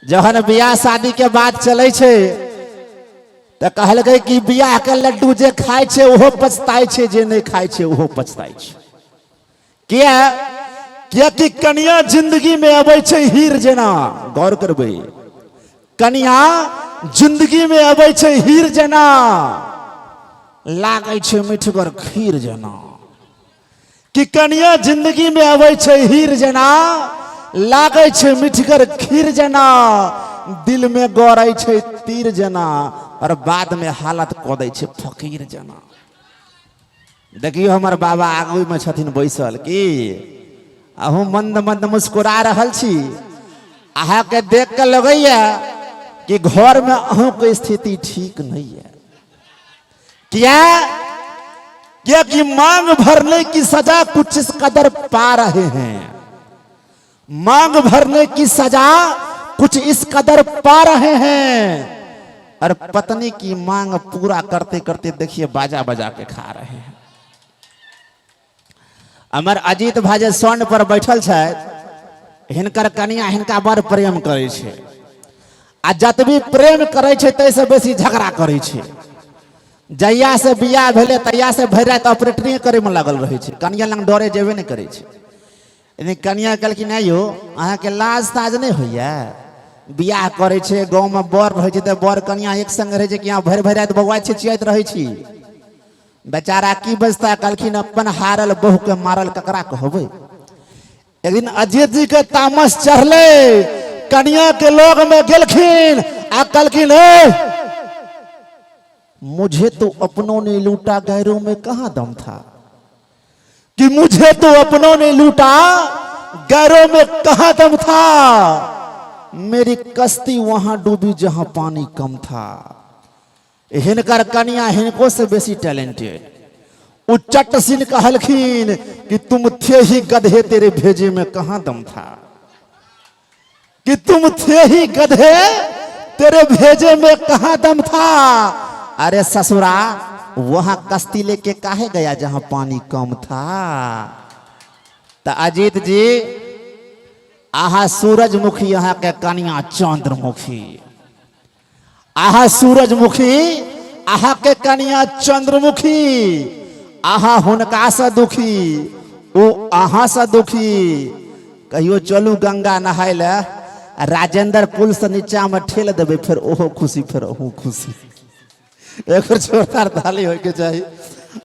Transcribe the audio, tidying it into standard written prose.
जहन बियाह शादी के बात चलै छै तऽ कहलकै कि बियाह के लड्डू जे खाइ छै ओहो पछताइ छै, जे नहि खाइ छै ओहो पछताइ छै। किया? कियाकि कनिया जिंदगी में अबै छै हीर जेना। गौर करबै, कनिया जिंदगी में अबै छै हीर जेना, लागै छै मिठगर खीर जेना। कि कनिया जिंदगी में अबै छै हीर जेना, लागै छै मिठगर खीर जेना, दिल में गड़ै छै तीर जेना, और बाद में हालत कऽ दै छै फकीर जेना। देखियौ, हमर बाबा आगू में छथिन बैसल, की अहूँ मंद मंद मुस्कुरा रहल छी। अहाँके देख के लगैया कि घर में अहूँके स्थिति ठीक नहीं है। किया? क्योंकि मांग भरने की सजा कुछ इस कदर पा रहे हैं, मांग भरने की सजा कुछ इस कदर पा रहे हैं, और पत्नी की मांग पूरा करते करते देखिए बाजा बजा के खा रहे हैं। हमर अजीत भाई जे स्वर्ण पर बैठल छथि, हिनकर कनिया हिनका बड़ प्रेम करै छै, आ जतबी प्रेम करै छै ताहिसँ बेसी झगड़ा करै छै। जहिया से बियाह भेलै तहिया से भरि राति ऑपरेटरिंग करैमे लागल रहै छै, कनिया लग डरे जेबे नहि करै छै। लेकिन कनिया कहलखिन, नहि यौ, अहाँके लाज ताज नहि होइए? बियाह करै छै, गाँवमे बर रहै छै तऽ बर कनिया एक संग रहै छै कि अहाँ भरि भरि राति बौआइत छै, चियाइत रहै छी? बेचारा की बजता? कहलखिन, अपन हारल बहु के मारल ककरा कहबै? एक दिन अजीत जी के तामस चढ़ले, कनिया के लोग में गेलखिन आ कहलखिन, ए मुझे तो अपनों ने लूटा, गैरों में कहां दम था। कि मुझे तो अपनों ने लूटा, गैरों में कहां दम था। मेरी कश्ती वहां डूबी जहां पानी कम था। हिनकर कनिया हिनको से बेसी टैलेंटेड। उ चट सिन कहलखिन कि तुम थे ही गधे, तेरे भेजे में कहां दम था। कि तुम थे ही गधे, तेरे भेजे में कहां दम था। अरे ससुरा, वहां कश्ती लेके काहे गया जहां पानी कम था? तो अजीत जी, आहा सूरजमुखी, अहाँ के कनिया चंद्रमुखी। आहा सूरजमुखी, अहाँ के कनिया चंद्रमुखी। अहाँ हुनका से दुखी, ओ अहाँ से दुखी। कहियो चलू गंगा नहाय ले, राजेंद्र पुल से नीचा में ठेल देबै, फेर ओहो खुशी, फेर अहूँ खुशी। एक जोरदार ताली होइके चाही।